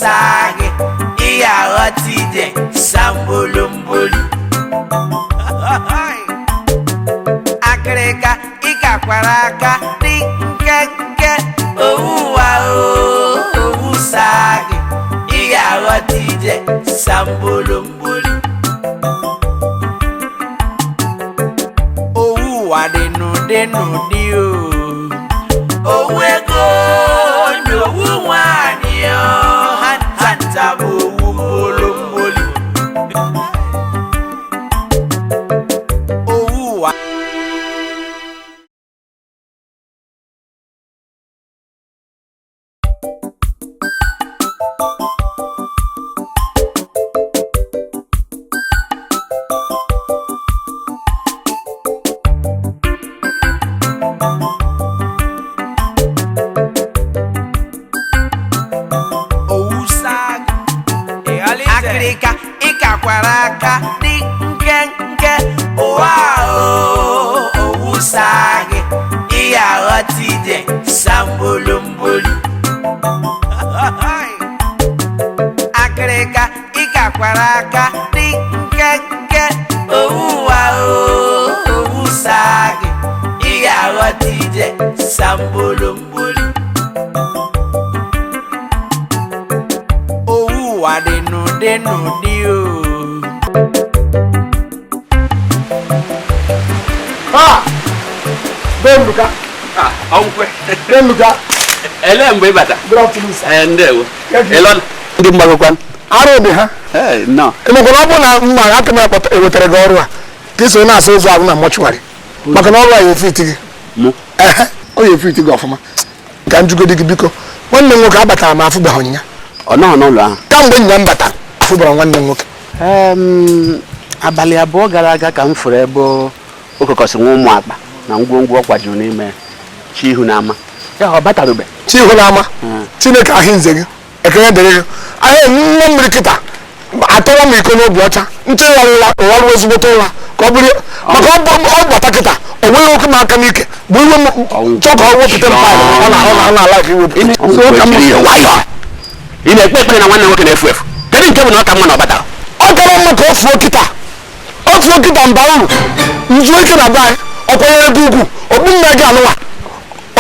Saa gị, ị ga-aghọta ije sambolumboli. Akịrịka ịkakwara aka dị nkenke. Owu ụwa o, owu saa gị, ị ga-aghọta ije sambolumboli. Owu ụwa dị n'ụdị n'ụdị o. Owu ego na owu nwanyị o, ha ncha ncha bụ owu mbolimboli. Owu ụwa. Owu saa gị, akịrịka ịkakwara aka dị nkenke. Ụwa o, owu saa gị, ị ga-aghọta ije sambolumboli. Akịrịka ịkakwara aka dị nkenke. Owu ụwa o, owu saa gị, ị ga-aghọta ije sambolumboli. Owu ụwa dị n'ụdị n'ụdị o. Ah! Benduka. Ọnwụkwe. Benduka. Elee mgbe ị bata? Good afternoon, sir. Ee, ndewo. Thank you. Ịlọ ndị mgbagokwan. Arụ dị ha. Ee, nnọọ. Ịmakwara ọ bụrụ na mma aka m akpọta ewetara gị ọrụ a ka ị so na-asa ụzọ ahụ na mọchụarị, maka na ọrụ a ya efiti gị. Mụ? Ehe, ọ ya efiti gị ọfụma. Ka njugodi gị, biko, nwanne m nwoke abatara m afụbeghị nya. Ọ nọghị n'ụlọ ahụ. Kamgbe nya m batara, afụbara nwanne m nwoke. Abalị 2 gara aga ka m fụrụ ebe o kokọsị nwa ụmụ akpa na ngwongwo ọ kwajuru n'ime chi ihu n'ama. Ya ọ batarube. Chi ihu n'ama. Chineke ahụ nze gị, ekele dịrị gị. Ahịa nwa mmiri kịta atọwa m iko n'obi ọcha nche ya ụra ezigbote ụra ka ọ bụrụ maka ọ bata kịta o nweghị oke m aka n'ike bụ iwe m chọọ ka ọ wepụta m faịlụ ọ na-ala ka iwepụta. Ị na-ekpe ekpere na nwanne nwoke na-efu efu. Kedu nke bụ na ọ ka mma na ọ batara? Ọ kara mma ka ọ fuo kịta, ọ fuo kịta mba uru nzuo ike na be anyị. Ọ kwanyere gị ugwu okpu nna gị anụwa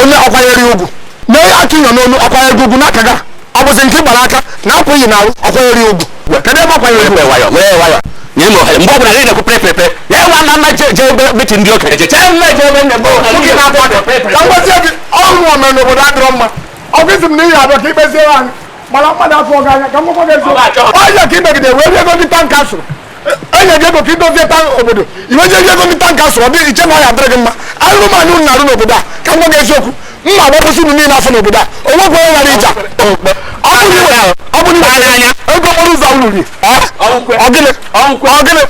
onye ọkwanyere ya ugwu na onye aka ịnọ n'olu ọkwanyere gị ugwu n'aka gị ọ bụzi nke gbara aka na akwụ iyi n'arụ ọkwanyere ya ugwu. Kedu ebe ọkwanyere ugwu? Wee nwayọ, wee nwayọ. Nye m ohere mgbe ọbụla na-ekwu pre pre pre. Nye nwa mma mma jee ebe meeting ndị okenye. Jee mma jee ebe nne m. Nwoke na-akwa aka. Ka m gwazie gị, ọrụ nwa mere n'obodo adịrọ mma. Ọ bụ isi m na ihe abịa ka ikpezie anyị mana mmadụ afọ gị anya ka m gwakwa gị eziokwu. Ọnya ka imegide wee rie ego ndị tan kansụl, enye gị ego ka idozie tan obodo, iweje ego ndị tan kansụl, ọ dị iche na ọ ya adịrị gị mma. Arụrụ m anyị unu na-arụ n'obodo a, ka m gwa gị eziokwu, mma agbapụsị unu niile afọ n'obodo a, o nwekwa onye ghara ịja. Ọ bụrụ iwe anya ego okporo ụzọ unu ri. Ọ gịnị? Ọ gịnị?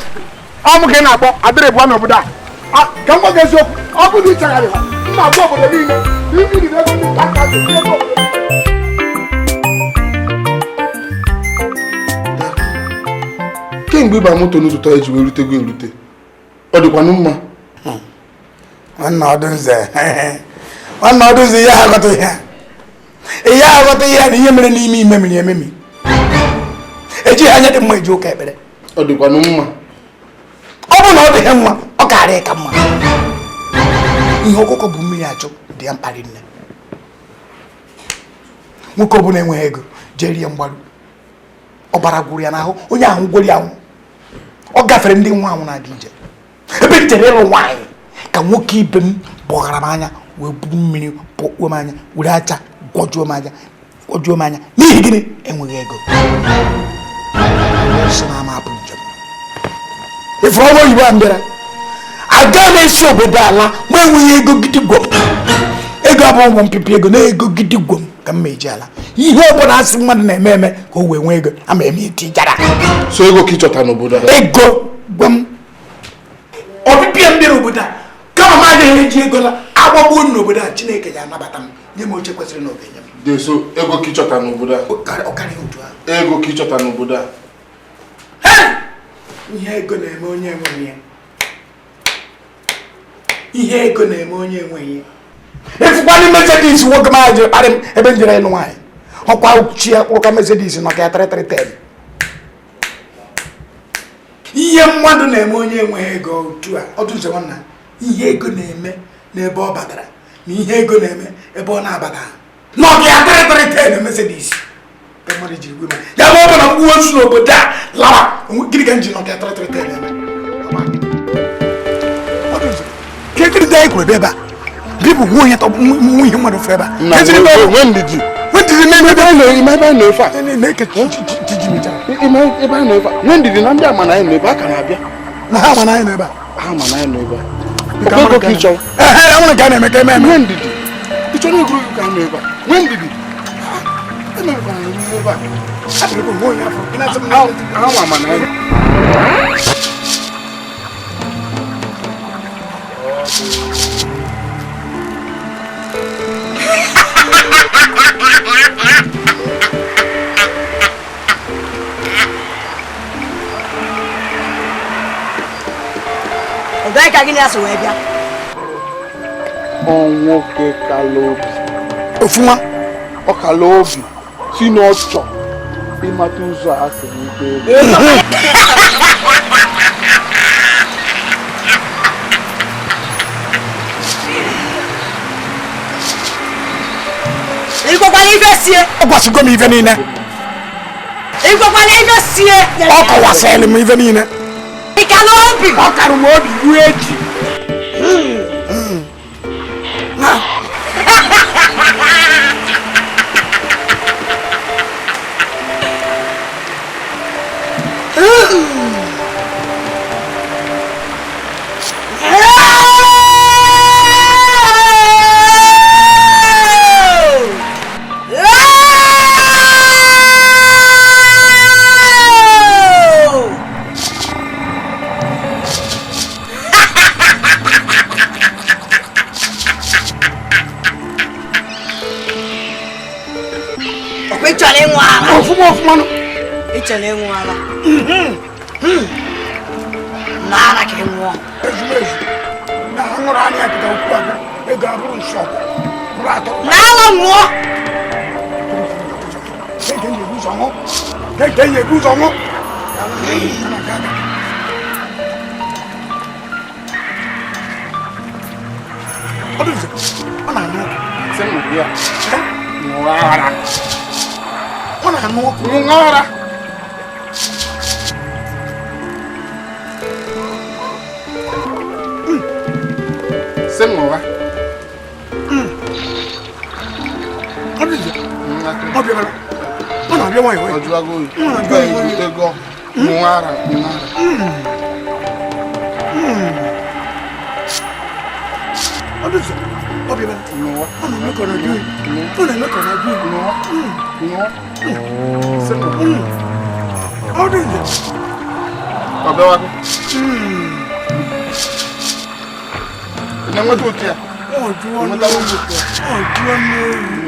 Ọ mụ ka ị na-akpọ adịrị bụọ n'obodo a. Ka m gwa gị eziokwu, ọ bụrụ na ịchagharị ha, mma agwa obodo niile iri ego ndị tan kansụl ego obodo. Kemgbe ịba moto n'ụtụtụ eji wee rute gị erute, ọ dịkwanụ mma. Nwanne ọdụnze, nwanne ọdụnze, ihe aghọta ihe ihe aghọta ihe na ihe mere n'ime ime mere ememi. Ejighị anya dị mma eji ụka ekpere. Ọ dịkwanụ mma. Ọ bụ na ọ dịghị mma, ọ karịa ka mma. Ihe ọkụkọ bụ mmiri achụ dị ya mkparị nne. Nwoke ọbụla enweghị ego jee rie mgbaru, ọbara gwụrụ ya n'ahụ, onye ahụ gwụrụ ya anwụ. Ọ gafere ndị nwa anwụ na-aga ije. Ebe m chere ịlụ nwaanyị ka nwoke ibe m bọghara m anya wee buru mmiri bọkpuo m anya were aja gwọjuo m anya gwọjuo m anya n'ihi gịnị? Enweghị ego. Sị na ama apụ njem. Ifuru ọnwa oyibo a m bịara aga m esi obodo ala ma enweghị ego gidigwom. Ego abụghị ụgwọ mpịpị ego na ego gidigwom ka m eji ala. Ihe ọ bụla asị mmadụ na-eme eme ka o wee nwee ego ama eme itijara. So ego ka ị chọtara n'obodo a? Ego gwa m ọpịpịa m bịara obodo a kama m agaghị eji ego la agbagbuo m n'obodo a, Chineke ga-anabata m nye m oche kwesịrị na ọ ga-enye m. De so ego ka ị chọtara n'obodo a? Ọ karịa otu ahụ. Ego ka ị chọtara n'obodo a? Ihe ego na-eme onye enweghị ya. Ihe ego na-eme onye enweghị ya. Efukwa n'ime Mercedes nwoke m ahụ jiri kparị m ebe m jere ịlụ nwaanyị. Ọkwa chi ya kpụrụ ka Mercedes nọ ka ya 3310. Ihe mmadụ na-eme onye enweghị ego otu a ọdụ nze nwanna, ihe ego na-eme n'ebe ọ batara na ihe ego na-eme ebe ọ na-abata Nokia 3310 Mercedes ka mmadụ jiri gwe ya ma ọ bụ na mgbuo ozu n'obodo a lawa gịnị ka m ji Nokia 3310 eme? Kekiri dị anyị kwuru ebe a bipụ nwa onye nwa ihe mmadụ fụrụ ebe a nwe ndidi na ndị ama na anyị nọ ebe a ka na-abịa na ha ama na anyị nọ ebe a ha ama na anyị nọ ebe a ego ka ị chọrọ enwere nke a na-eme ka eme eme nwe ndidi ị chọrọ egwuregwu ka anyị nọ ebe a nwe ndidi emerekwara na ebe a ha ama na anyị. Ka gịnị asị wee bịa? Nwoke kala obi ofuma ọ kala obi si n'ọchọ ịmata ụzọ a si n'ikpe ego. Ịgwakwala ife sie. Ọ gwasịgo m ife niile. Ịgwakwala ife sie. Ọ kọwasịrị m ife niile. Ịkala obi. Ọ kara m obi ruo echi. Ịchọrọ ịnwụ ara. N'ara ka ị nwụọ. Ezumezu na aṅụrụ anya kịta okwu agụ ego abụrụ nsọ bụrụ atọ. N'ala nwụọ. Keke nye ụzọ ṅụ. Keke nye ụzọ ṅụ. Ọ dị ọ na-anụ ọkụ. Sị m ṅụrụ ya. Ṅụrụ ara. Ọ na-anụ ọkụ. Ṅụrụ ara. Sị m ṅụwa. Ọ dị ọ bịara. Ọ na-abịa nwayọọ nwayọọ. Ọ jụwago oyi. Ego ṅụọ ara ṅụọ ara. Ọ dị ọ bịara. Ṅụwa. Ọ na-eme ka ọ na-ajụ oyi. Ọ na-eme ka ọ na-ajụ oyi. Ṅụọ. Ṅụọ. Sị m ṅụwa. Ọ dị Ọ bịawago. Ị na-enweta otu ya? Ọ jụọ n'oyi. Ọ jụọ n'oyi.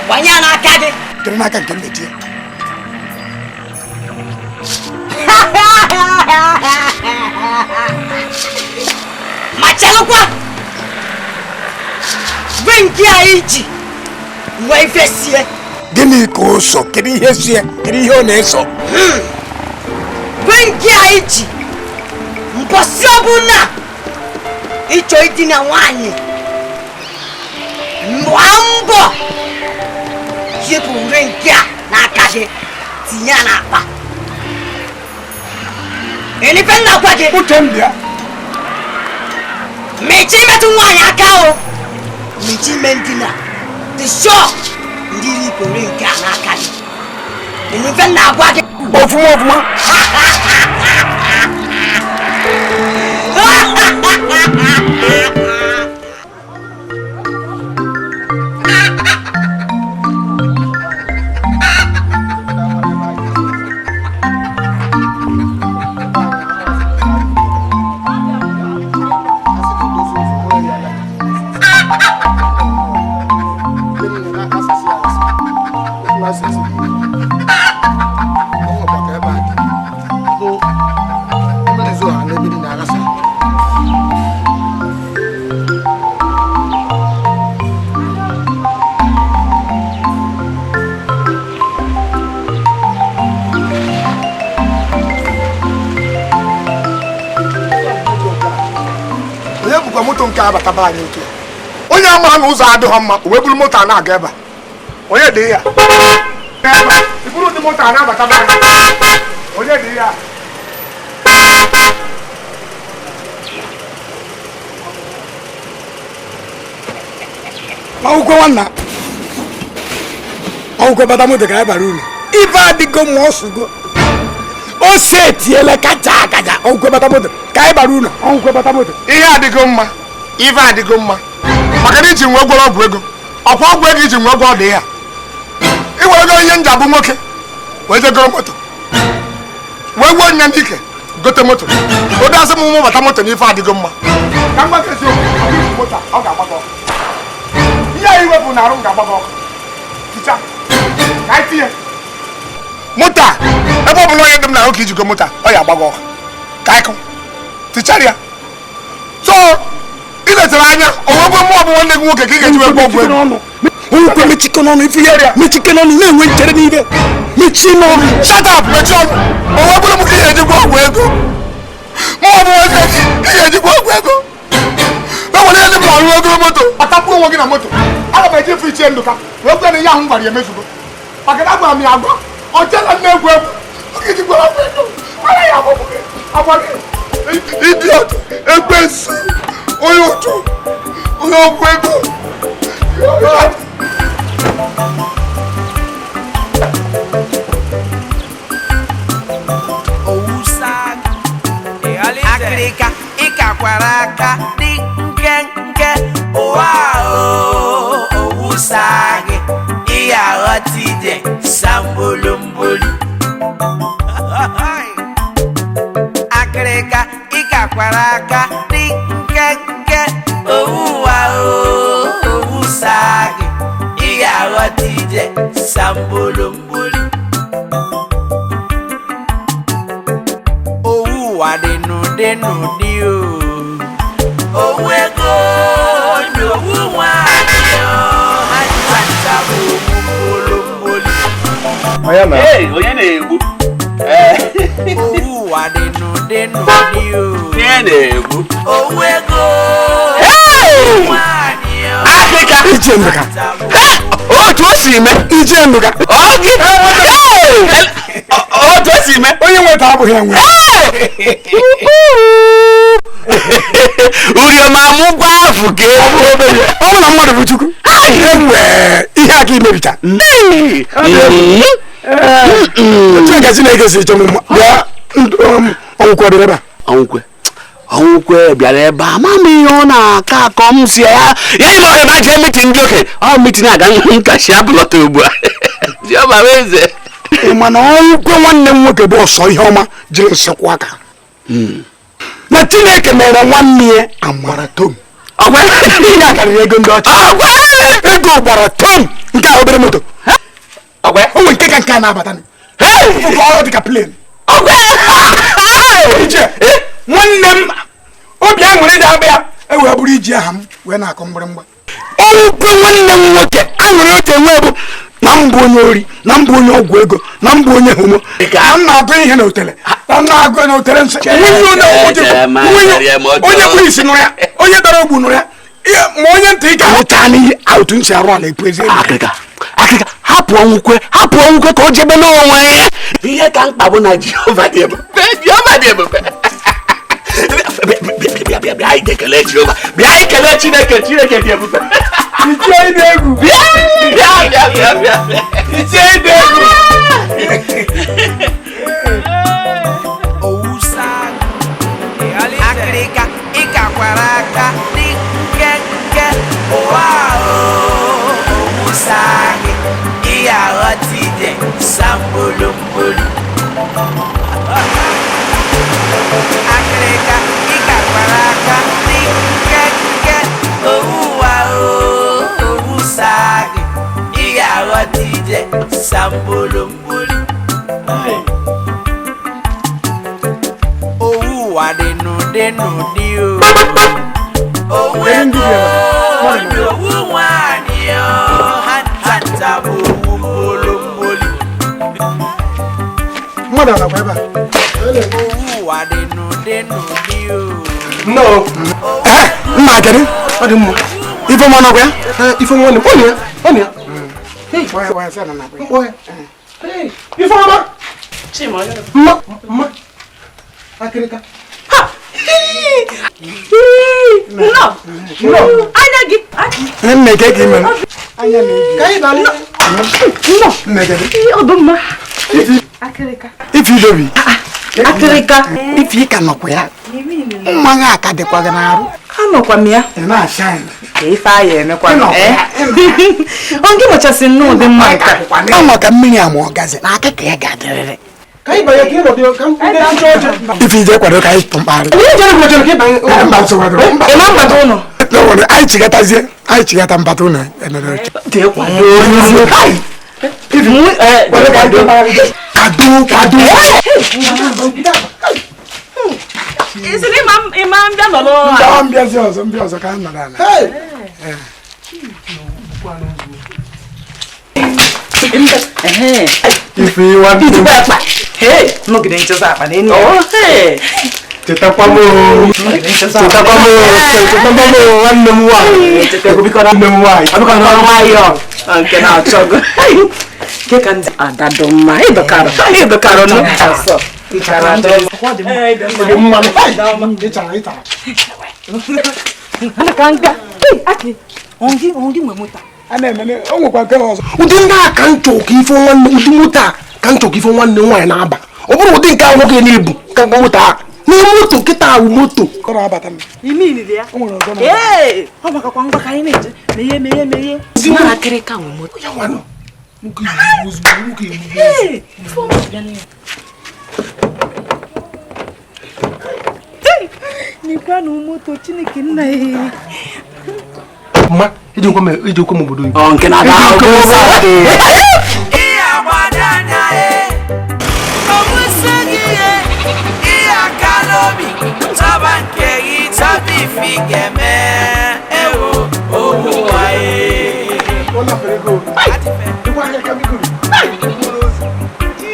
Gbanye ya n'aka gị. Chere n'aka nke m na-etinye. Ma chelụkwa gwe nke a iji nwee ife sie. Gịnị ka o so? Kedu ihe sie? Kedu ihe ọ na-eso? Gwe nke a iji mbọsị ọbụla ịchọ idina nwaanyị gbaa mbọ yipụ nri nke a n'aka gị tinye ya n'akpa. Enife nna gwa gị. Uche m bịa. Mechi imetụ nwaanyị aka o. Mechi ime ndina. Dị sure ndị yipụ nri nke a n'aka gị. Enife nna gwa gị. Ofuma ofuma. City. Ọ nwekwa ka ebe a dị. So, mmiri zo ha n'ebe dị na-aghasa. Onye bụkwa moto nke abataba anyị otu a? Onye ama na ụzọ adịghị mma o wee buru moto a na-aga ebe a. Onye dị ya? Ebe a, i buru ụdị moto a na-abataba anyị. Onye dị ya? Akwụkwọ nwanna akwụkwọ bata moto ka anyị bara uru ife adịgo ma ọ sụgo ose etiela kacha akaja akwụkwọ bata moto ka anyị bara uru akwụkwọ bata moto. Ihe adịgo mma, ife adịgo mma, maka na iji nwee gwọrọ ọgwụ ego, ọkwa ọgwụ ego iji nwee gwọ dị ya. I were go ihe nja bụ nwoke wee jegoro moto wee gwuo nya n'ike gote moto ode asị m mụ bata moto na ife adịgo mma. Ka m gwa gị eziokwu, ọ bụghị moto a, ọ ga-agba gị ọkụ. Ihe anyị wepụ na arụ m ga-agba gị ọkụ. Ticha, ka anyị tinye moto a ebe ọ bụla onye dị m n'ahụ ka iji go moto a, ọ ya agba gị ọkụ. Ka anyị kụ tichara ya. So ị letara anya o wee gwe mụ ọ bụ nwanne gị nwoke ka ị ga-eji wee gwọ ọgwụ ego. Onwukwe mechike n'ọnụ ife ya mechike n'ọnụ na-enwe nchere n'ibe mechie n'ọnụ. Shut up, mechie ọnụ. O wee bụrụ m ka ị ga-eji gwọ ọgwụ ego. Mụ ọ bụ nwanne gị ka ị ga-eji gwọ ọgwụ ego. E nwere ihe dị m n'ọrụ ego moto. Kpatakwuo onwe gị na moto. Aga m eji efe ichie Ndụka wee kwe na ihe ahụ m gwara ya emezugo. Maka na agwara m ya agwa, ọ chela m na-egwu egwu. Ọ ga-eji gwọrọ ọgwụ ego. Mara ya agwa gị. Agwa gị. Idiot, ekwensu, onye ụchụ, onye ọgwụ ego. Akịrịka ịkakwara aka dị nkenke ụwa owusa gị ị ga-aghọta ije sambolumbolu. Akịrịka ịkakwara aka dị nkenke owuwa owusa gị ị ga-aghọta ije sambolumbolu. Owuwa dị n'ụdị n'ụdị o. Owu ego na owu nwanyị o. Ha ncha bụ owu mgbologbolo. Ee, onye na-egbu? Owuwa dị n'ụdị n'ụdị o. Onye na-egbu? Owu ego nwanyị o. Akịka! Ichie Ndụka. Otu o si mee. Ichie Ndụka. Ọ gị? Otu o si mee. Onye nweta abụghị enwe. Uriom amụgwọ afụ ka egbu obere. Ọ bụ na mmadụ bụ Chukwu. Enwe ihe aka imebicha. Otu ka Chineke si chọọ m mma. Bịa ọnwụkwe bịara ebe a. Ọnwụkwe. Ọnwụkwe bịara ebe a, ama m ihe ọ na-akọ akọ m si ya ya ime ọhịa ma jee mitin ndị okenye. Ọ mitin aga nkachi abụlọta ugbu a. Jehova bụ eze. Ị ma na ọnwụkwe nwanne m nwoke bụ ọsọ ihe ọma jiri nsịkwụ aka. Na Chineke mere nwanne ya amara tom. Ọgwe. Ihe a karịrị ego ndị ọcha. Ọgwe. Ego gbara tom nke a obere moto. Ọgwe. O nwere nke ka nke a na-abata. Ọ dị ka plen. Ọgwe. Iche nwanne m obi aṅụrị dị abịa e wee bụrụ iji aha m wee na-akụ mgbịrịmgba. Ọnwụkwe nwanne m nwoke aṅụrị otu enwe bụ na m bụ onye ori, na m bụ onye ọgwụ ego, na m bụ onye homo, na m na-agụ ihe na otele, na m na-agụ na otele nsị. Onye kpuru isi nụrụ ya, onye dara ogbu nụrụ ya, ma onye ntị ike ahụcha n'ihe otu nsị arụ ala ekwu ezi. Akịrịka, akịrịka, hapụ ọnwụkwe, hapụ ọnwụkwe ka o jebe n'onwe ya. Ihe ka mkpa bụ na Jehova dị ebube. Jehova dị ebube. Bịa bịa bịa anyị kelee Jehova. Bịa anyị kelee Chineke, Chineke dị ebube. Ichie ịdị egwu. Bịa bịa bịa bịa bịa. Ichie ịdị egwu. Owusa akịrịka ịkakwara aka dị nkenke ụwa owusa gị ị ga-aghọta ije sambolumbolu. Akịrịka ịkakwara aka dị nkenke owuwa owusa gị ị ga-aghọta ije. Mmadụ anakwa ebe a. No. Mma kedu? Ọ dị mma. Ifeọma nọkwa ya? Ifeọma nwanne m. Ọ ya. Ọ ya. Ifeọma. Chima. Mma. Mma. Akịrịka. Ha. No. No. Anya gị. Nne ke ka ị mere? Anya na-ebi. Ka anyị balị. No. Nne kedu? Ọ bụ mma. Akịrịka. Ife idobi. Akịrịka. Ife ị ka nọkwa ya. Mmanya aka dịkwa gị n'arụ. Anọkwa m ya. Ị na-ashine. Ka ife anyị emekwa. Ọ gị machasị nnọọ ụdị mma nke a. Ọ maka mmiri ama ọgazi na akịka ya ga-adịrịrị. Ka anyị banye ka ị nọdụ ka m kwude nche oche. Ife ije kwado ka anyị tụ mkparị. Anyị jere kwado ka ị banye. Mba nsogbu mba. Ị ma mbata ụnụ? Anyị chigatazie, anyị chigata mbata ụnụ emere oche. Dee kwado. Kado kado. Isi na ịma mbịa nọ n'ụlọ. Ndị mbịazi ọzọ mbịa ọzọ ka anyị nọrọ ala. Ife nwanne m. Akpa. Nọgide nchesa akpa na enyi. Chetakwa m chetakwa m chetakwa m nwanne m nwaanyị. Nwanne m nwaanyị. Abịkọ nọrọ nwayọọ. Nke na-achọgo. Nke ka ndị adadọ mma ịdọkara ịdọkara nụ. Ịchara adọ. Ọ dị mma. Ịchara ịchara. Ana ka nga. Aki. Ongi ongi nwe moto. A na-emene o nwekwa nke ọzọ. Ụdị ndị a ka nchọ ka ife nwanne ụdị moto a ka nchọ ka ife nwanne nwaanyị na-aba. Ọ bụrụ ụdị nke ahụ nwoke na-ebu ka nka moto a. N'ime moto nkịta ahụ moto. Kọrọ abata m. Ime ilili ya. O nwere ọzọ na. Ee, ọ makakwa ngwa ka anyị na-eje. Meghe meghe meghe. Nwa akịrịka nwe moto. Ya nwanụ. Nwoke igbu ozugbo nwoke igbu. Ee, Ifeọma bịa n'ihu. N'ikwanụ moto Chineke nna ya. Mma, iji nkwa m iji nkwa m obodo oyibo. Ọ nke na-ada ahụ. Ihe agbada anya e, owusi gị ihe, ihe aka n'obi, chọba nke gị, chọba ife ị ga-eme, ewo, owu ụwa e.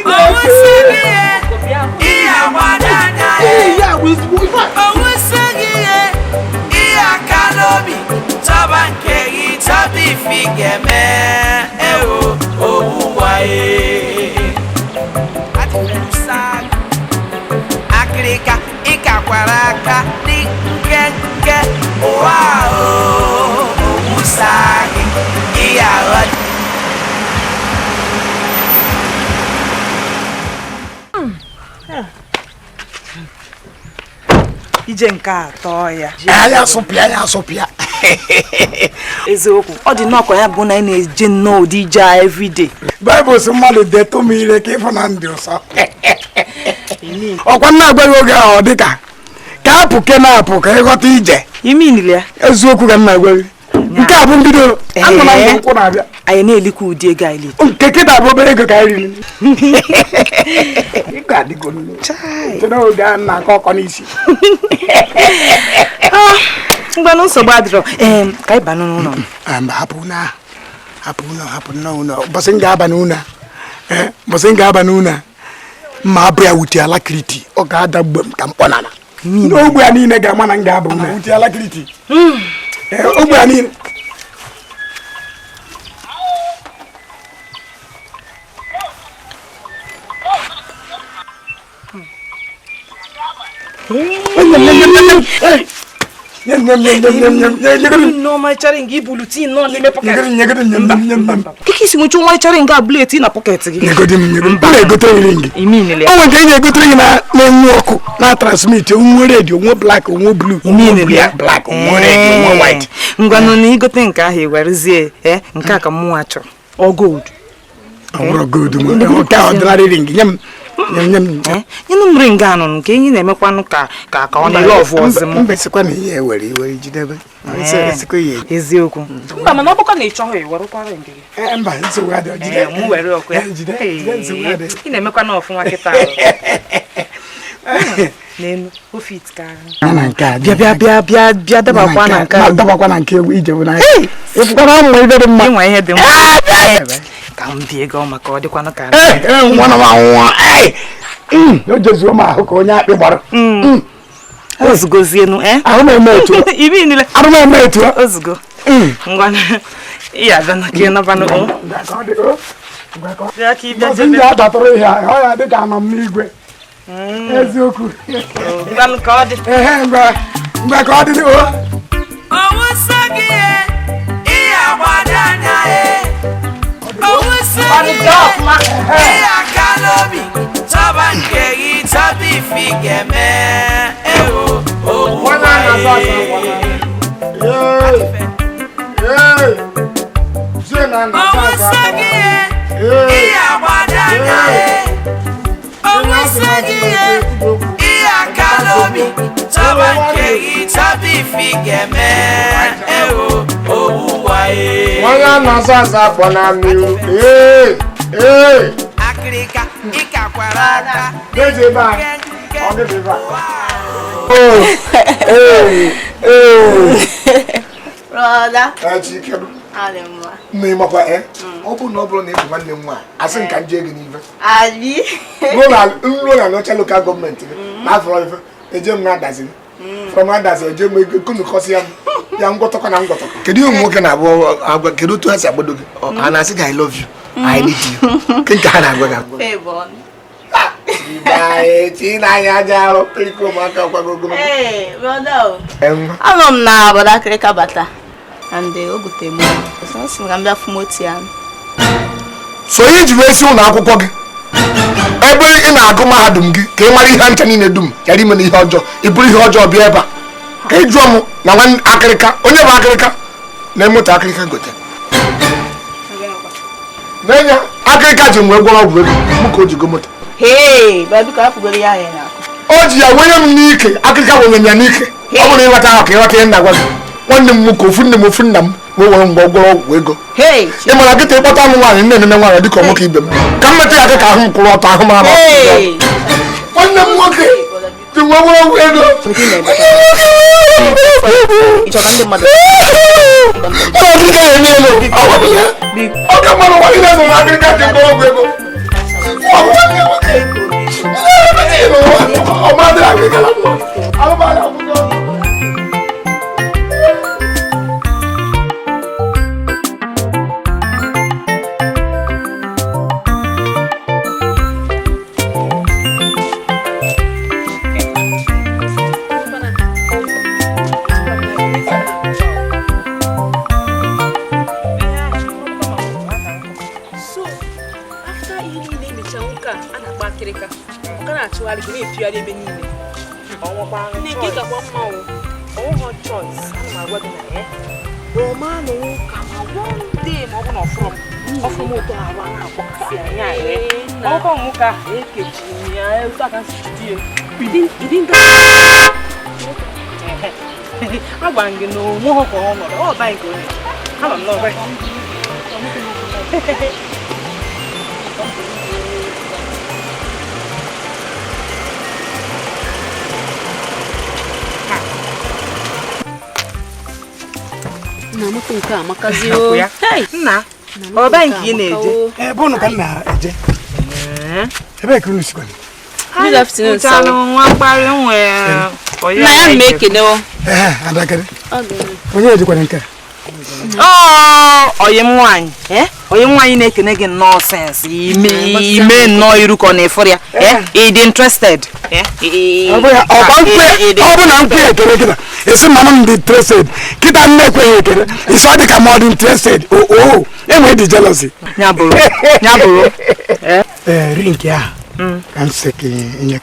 Owusi gị ihe, ihe agbada anya e, owusi gị ihe, ihe aka n'obi, chọba nke gị, chọba ife ị ga-eme, ewo, owu ụwa e. Akịrịka ịkakwara aka dị nkenke ụwa owusa gị ihe aghọ. Ije nke atọ ya. Ya asụpịa ya asụpịa. Eziokwu, ọ dị nnọọ ka ya bụ na anyị na-eje nnọọ ụdị ije a everyday. Baịbụl sị mmadụ detụ m ire ka ịfụ na ndị ụsọ. Ọkwa nna agwaghị oge ahụ ọ dịka ka apụ ke na-apụ ka ịghọta ije. Ime ilili ya. Eziokwu ka nna agwaghị. Nke a bụ mbido anụ na ndụ nkwụ na-abịa. Anyị na-elikwa ụdị ego anyị liri. Nke kịta bụ obere ego ka anyị riri. Ego adịgo nnu. Chere oge a na-akọ ọkọ n'isi. Ngwanụ nsogbu adịrọ. Ka anyị banye n'ụlọ. Mba, hapụ na hapụ ụlọ hapụ n'ụlọ. Mbọsị m ga-aba n'ụlọ. Mbọsị m ga-aba n'ụlọ. Mma abụ ya wute alakiriti. Ọ ga-ada gbe m ka m kpọnala. N'ogbe a niile ga-ama na m ga-aba ụlọ. Wute alakiriti. Ogbe a niile. Kiki si nwecha ọmarịcha ring a bụla eti na pọket gị. M na-egotere ring. O nwere nke ị na-egotere gị na-enwu ọkụ na transmit onwe red onwe black onwe blue onwe black onwe red onwe white. Ngwanụ na igote nke ahụ iwerezie nke a ka mụnwa chọrọ. Ọ gold. Ọ bụrụ gold nke a ọdịnarị ring nye m. Nyenụ m ring anụ nke enyi na-emekwanụ ka ka ka ọ na-ele ọvụ ọzọ m. Mbesikwa na ihe ewere iwere jidebe. Eziokwu. Mba, mana ọ bụkwa na ị chọghị iwerekwa ring gị. Mba, nsogbu adịghị. Jide. Mụ were ọkụ ya. Jide, nsogbu adịghị. Ị na-emekwa na ọfụma kịta. N'elu ofit ka ahụ. Na nke a. Bịa bịa bịa bịa bịa dabakwa na nke a. Dabakwa na nke ije bụ na. Ịfụkwara mma ibe dị mma. Ịnwa ihe dị mma. Ka m bie ego maka ọ dịkwanụ ka. Nwa na nwa. O jezuo m ahụ ka onye akpị gbara. Ozugozienu, eh? Ahụ m eme etu. Ibi niile. Ahụ m eme etu. Ozugo. Ngwa iya abịa na ka ị nabanụ. Bịa ka ị bịa Ndị jebe. a datụrụ ihe a, ọ ya dị ka anọ m n'igwe. Eziokwu. Ngwanụ ka ọ dị. Ehe, ngwa ka ọ dị o. Owu sọ gị ihe, ihe agbado anya ya. Owu sọ gị ihe, ihe aka n'obi, chọba nke gị, chọba ife ị ga-eme. Ewo, owu waye. Owu sọ gị ihe, ihe agbado anya ya. Owu sọ gị ihe, ihe aka n'obi, chọba nke gị, chọba ife ị ga-eme. Ewo, owu waye. Onye a na-asa asa akpọ na mmiri. Ee, ee. Akịrịka, ịkakwara aka. Deji ebe a. Ọ gị dị ebe a. Ee, ee. Brother. Ee, Chike. Adị mma. Nne ịmakwa, ee? Ọ bụrụ na ọ bụrụ na ị bụ nwanne m nwaanyị, asị m ka m jee gị n'ife. Abi. Nruo na Anọcha lokal gọọmenti gị, na afọrọ ife, eje m na-adazi. From adazi, eje m ego konukọsị ya m. Ya ngwọtọkọ na ngwọtọkọ. Kedu ihe ụmụ nwoke na-abụ agwa, kedu otu ha si agbado gị? Ha na-asị gị I love you, I need you. Nke nke ha na-agwa gị agwa. Favor. Chinanya aja arụ, pirikọ ụmụaka kwago ogologo. Hey, brother. Enwa. Anọ m na obodo akịrịka bata. And o gotere m. Sọ sị m ka m bịa fụ moto ya. So ihe ji wee si ụlọ akwụkwọ gị ebe ị na-agụ mahadum gị ka ị mara ihe ncha niile dum ghara ime na ihe ọjọọ, ị bụrụ ihe ọjọọ bịa ebe a ka ị jụọ m na nwa akịrịka onye bụ akịrịka na moto akịrịka gote n'enye akịrịka ji m wee gwọrọ ọgwụ ego mụ ka o ji go moto. Hey, biko hapụgoro ya ahụ na-akụ. O ji ya wenye m n'ike, akịrịka wenye ya n'ike. Ọ bụrụ ịghọta ahụ ka ịghọta ihe nna gwa gị. Nwanne m nwoke ofu nne m ofu nna m wee were mgbe ọ gwọrọ ọgwụ ego. Ị mara kịta ịkpọta m nwaanyị nne nne nwaanyị dịka nwoke ibe m ka m metụ ya aka ka ahụ m kwụrụ ọtọ ahụ m ama. Nwanne m nwoke ji wee gwọrọ ọgwụ ego. Akịrịka ya enye elu. Ọ ka mmadụ nwa niile nọ n'akịrịka ji gwọrọ ọgwụ ego. Ọ bụ nwanne nwoke. Ọ madịrị akịrịka na mma. Alụmalụ akwụkwọ. So, after ihe niile emechaa nwoke a a na-akpọ akịrịka, ọ ka na-achụgharị gị na-epigharị ebe niile. Nne nke kakwa mma o, ọnwụghọ choice, ana m agwa gị na ya. Ọma na nwoke ma one day ma ọ bụ na ọfụrụ m, ọfụrụ m ụtọ arụ a na-agbakasị anya ya. Ọkọ nwoke ahụ ekechiri m ya otu aka si jide ya. Agwara m gị na onwe ha ka ọ nọrọ, ọ baghị ka onye. Ama m na ọ baghị. Nna moto nke a amakazi o. Nna, ọ baghị nke ị na-eje. Ebe unu ka m na-eje. Ebee ka unu sikwa? Good afternoon, sir. Ntalụ nwa mkparị nwee onye Nna ya m ekene o. Ee, Adakịrị. Onye ejikwara nke a? Ọ oyi m nwaanyị, oyi m nwaanyị na-ekene gị nnọọ sens ime ime nnọọ iru ka ọ na-efuru ya. Ị dị interested? Ọ bụ na nkwe ekele kịta esi mama m dị interested kịta m na-ekweghị ekele isi ọ dị ka ma ọ dị interested o enwee dị jealousy. Ya bụrụ, ya bụrụ. Ee, ring ahụ ka m sị ka nye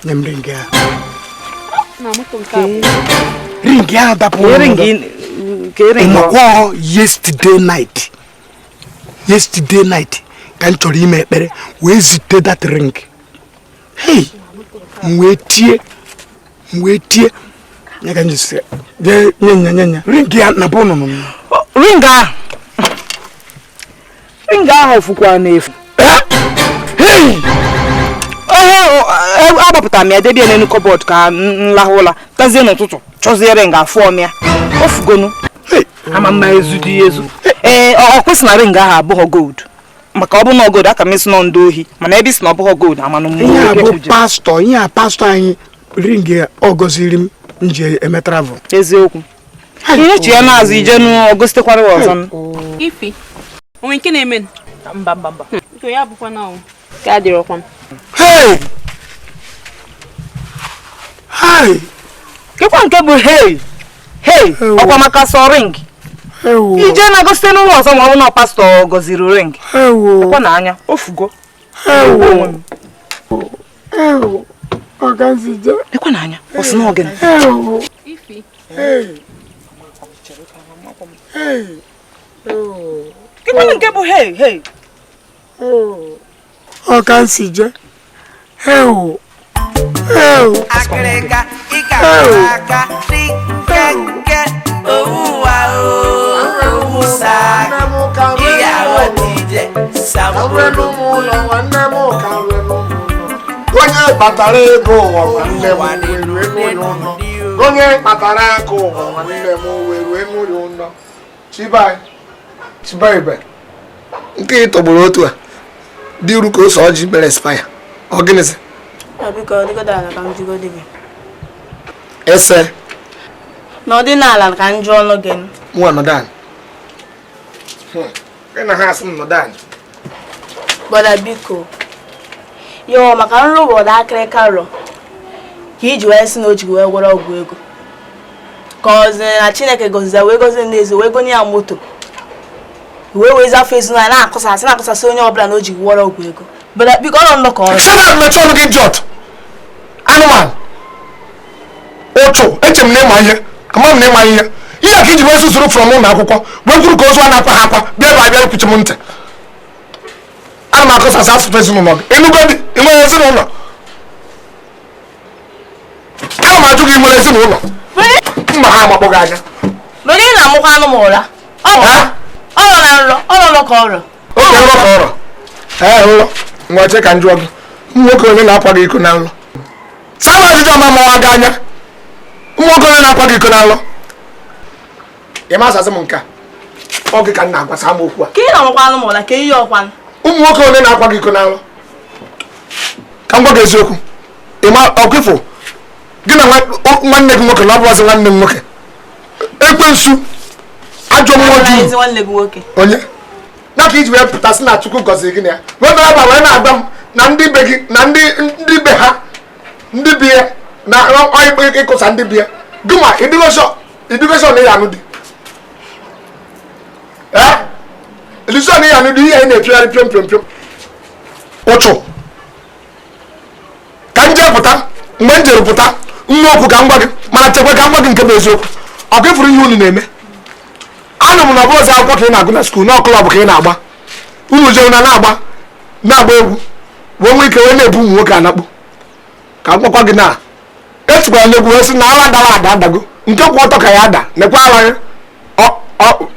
nye m ring ahụ. Nna moto nke a bụ. Ring ahụ dapụrụ ịmakwa yesterday night. Yesterday night ka m chọrọ ime ekpere wee zite that ring. Hey, m wee tie ya ka m ji sị jee nye nye nye ring ya na bụ nụnụ m. Ring ahụ. Ring ahụ fukwa n'efu. Hey! Ohe agbapụtara m ya debe ya n'elu kọbọd ka m lahụ ụla tazie n'ụtụtụ chọzie ring afụọ m ya. O fugonu. Ama mma ezu dị ezu. Ee, ọ kwesị na ring ahụ abụghọ gold. Maka ọ bụ na gold aka m esi nọ ndị ohi mana ebe isi na ọ bụghị gold amanụ m. Ihe a bụ pastọ, ihe a pastọ anyị ring ọ gọziri m nji eme travel. Eziokwu. Ihe chi ya na-azụ ije nụ ọgositekwara ọzọ. Ifi. Onwe nke na-eme? Mba mba mba. Nke ya bụkwa na ọ. Ka adịrọkwa m. Hey! Hey! Kekwa nke bụ hey! Hey! Ọkwa maka sọ ring. Ije na-agosite n'ụlọ ọzọ ma ọ bụ na pastọ gọziri ring. Ekwa na anya, o fugo. Ekwa na anya, ọ sị na ọ gịnị? Ifi. Kekwa nke bụ hey! Hey! Ọkansije. Ewo. Ewo. Akịrịka ịka aka dị nkenke owuwa owusa ìyàwó dìde sàmúlò. Onye kpatara ego ụwa nwanne m were ego ya ụlọ. Onye kpatara aka ụwa nwanne m were ego ya ụlọ. Chibai. Chibai be. Nke ị tọgburu otu a. Dị uru ka ose ọjị mere expire. Ọ gịnịzi? Ese. N'ọdịnala ka njụ ọnụ gị. Mụ nọdụ ala. Ị na ha asị m nọdụ ala. Bọda biko. Yo maka nrụ bọda akịrịka rọ. Ka iji wee sị na o ji wee gwọrọ ọgwụ ego. Ka ọ na Chineke gọziri wee gọzie n'ezi wee gonye ya moto. Wee wee zafọ ezinụlọ na-akụsasị na-akụsasị onye ọbụla na o ji gwọrọ ọgwụ ego. Bọda biko ọ nọ ka ọrụ. Shut up, mechie ọnụ gị jọt. Anụmanụ. Ụchụ, eche m na ịma ihe. Ama m na ịma ihe. Ihe ka iji wee susuru from ụlọ akwụkwọ wee kwuru ka ozu a na-akwa ha akwa bịa ebe abịa kwuchi m ntị. Ana m akụsasị asụsụ ezinụlọ gị. Ịnụgo di, ị nwere ezinụlọ? Ana m ajụ gị, ị nwere ezinụlọ? Mma ha amakpọ gị anya. Mgbe ị na-amụkwa anụ m ụra. Ọ nọ na nrọ, ọ nọ ka ọrọ. Oke nrọ ka ọrọ. Ee, nrọ. Ngwa che ka m jụọ gị. Nwoke onye na-akwa gị iko na nrọ? Saa m ajụjụ ọma mawa gị anya. Nwoke onye na-akwa gị iko na nrọ? Ị ma asasị m nke a? Ọ gị ka m na-agwa, saa m okwu a. Ka ị na-amụkwa anụ m ụra, ka ihe ọkwa. Ụmụ nwoke onye na-akwa gị iko na nrọ? Ka m gwa gị eziokwu. Ị ma ọkwa ifo gị na nwanne gị nwoke na ọ bụghịzị nwanne m nwoke. Ekwensu ajọ mmụọ juru. Onye? Na ka iji wee pụta sị na Chukwu gọziri gị na ya. Wee bịara ebe a wee na-agwa m na ndị be gị na ndị be ha ndị bi ya na ịkụsa ndị bi ya. Gị ma ịdịgoshọ na ya anụ di. Ee? Ịdịgoshọ na ya anụ di ihe anyị na-epigharị piom piom piom. Ụchụ. Ka m jee pụta mgbe m jere pụta nwa okwu ka m gwa gị mana chekwa ka m gwa gị nke bụ eziokwu. Ọ ka ịfụrụ ihe unu na-eme. Anụ m na ọ bụrụ ọzọ akwụkwọ ka ị na-agụ na skuul na klọb ka ị na-agba. Unu jere na na-agba egwu wee nwee ike wee na-ebu ụmụ nwoke anakpu. Ka m gwakwa gị na esikwara n'egwu wee sị na ala dara ada adago nke kwụ ọtọ ka ya ada nekwa ala gị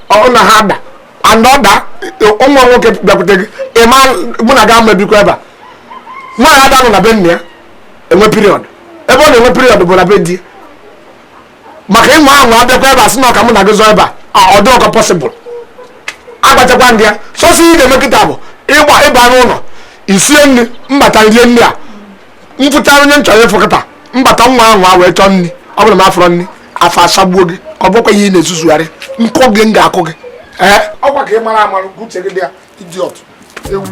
ọ na ha ada and ọ daa nwa nwoke bịakwute gị ịma mụ na gị ama ebikwa ebe a. Nwaanyị ada nọ na be nna ya enwe piriọd ebe ọ na-enwe piriọd bụ na be di maka ịnwa ahụ abịakwa ebe a sị na ọka mụ na gị zọọ ebe a ọ dị ọkọ pọsịbụl. Agbachakwa ndị ya sọsọ ihe ga-eme kịta bụ ịgba ịba n'ụlọ isie nri mbata rie nri a mfụcha onye m chọrọ ịfụ kịta mbata nwa ahụ a wee chọọ nri ọ bụrụ m afọrọ nri afọ asagbuo gị ọ bụkwa ihe ị na-ezuzugharị nkụ gị m ga-akụ gị. Ee ọkwa ka ị mara amara uche gị dị ya idiot ewu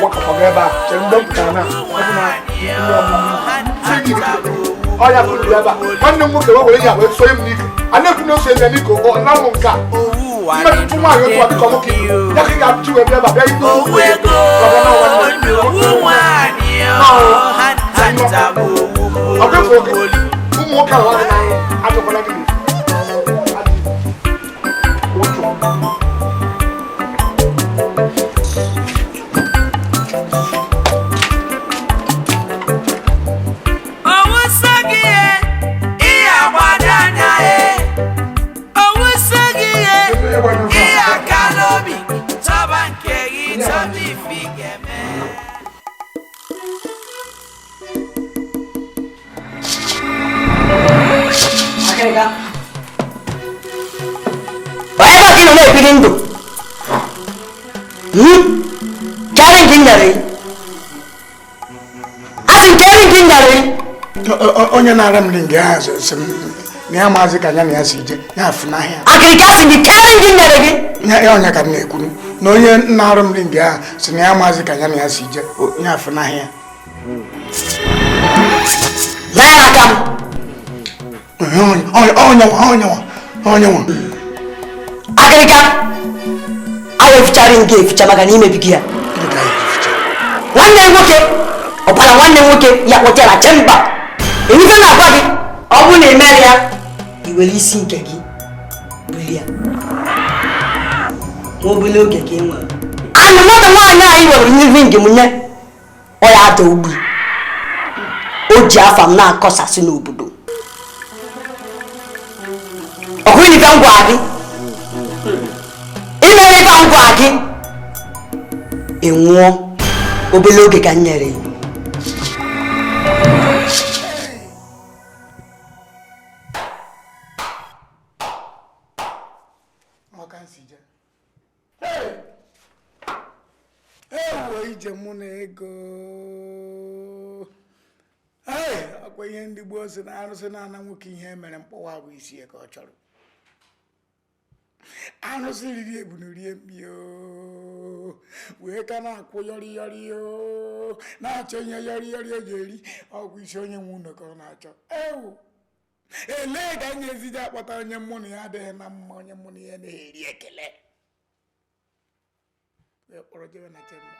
wakọkọ gị ebe a chere mgbe m pụtara na ọya bụ ebe a nwanne m nwoke wee were ya wee sonye m n'ike a na-ekwu na ose ya n'ike ọ na ụmụ nke a mmetụtụ nwaanyị otu a dịka nwoke ibe ya ka ị ga-abụchi wee bịa ebe a bịa ikpe Owu ego owu nwanyị ha nta bụ owu ụmụ nwoke ahụ adị n'anya achọkwala gị n'efu. Onye ka ị nọ na-ebiri ndụ? nyere gị. Asị nke ring m nyere gị. Onye na-ara m ring ahụ sị m na ya maazị ka anya na ya si je ya afụ n'ahịa. Akịrịka asị gị kee ring m nyere gị. Ya onye ka m na-ekwu na onye na-arụ m ring ahụ sị na ya maazị ka anya na ya si je ya afụ n'ahịa. Na ya aka m. Onye nwa. Akịrịka anyị efichara nke eficha maka na imebigo ya. Nwanne nwoke ọbara nwanne nwoke ya kpọchara chamber. Enife na-agwa gị ọ bụrụ na ị mere ya i were isi nke gị bulie ya. Nwa obere oge ka ị nwere. Anụ nwata nwaanyị anyị were ring m nye ọ ya ada ogbi. O ji afa m na-akọsasị n'obodo. Ọ hụghị ife ngwa gị. Imere ife ngwa gị. Ị nwụọ obere oge ka m nyere gị. Ewo ije mụ na ego. Ọkwa ihe ndị gboo si na arụsị na-ana nwoke ihe mere mkpọwa bụ isi ya ka ọ chọrọ. Arụsị riri ebunu rie mkpi wee ka na-akwụ yọrị yọrị na-achọ ihe yọrị yọrị eji eri ọgwụ isi onye nwe ụlọ ka ọ na-achọ. Ewu elee ka anyị ezije akpọta onye mụ na ya adịghị na mma, onye mụ na ya na-eri ekele wee kpọrọ jebe na chamber.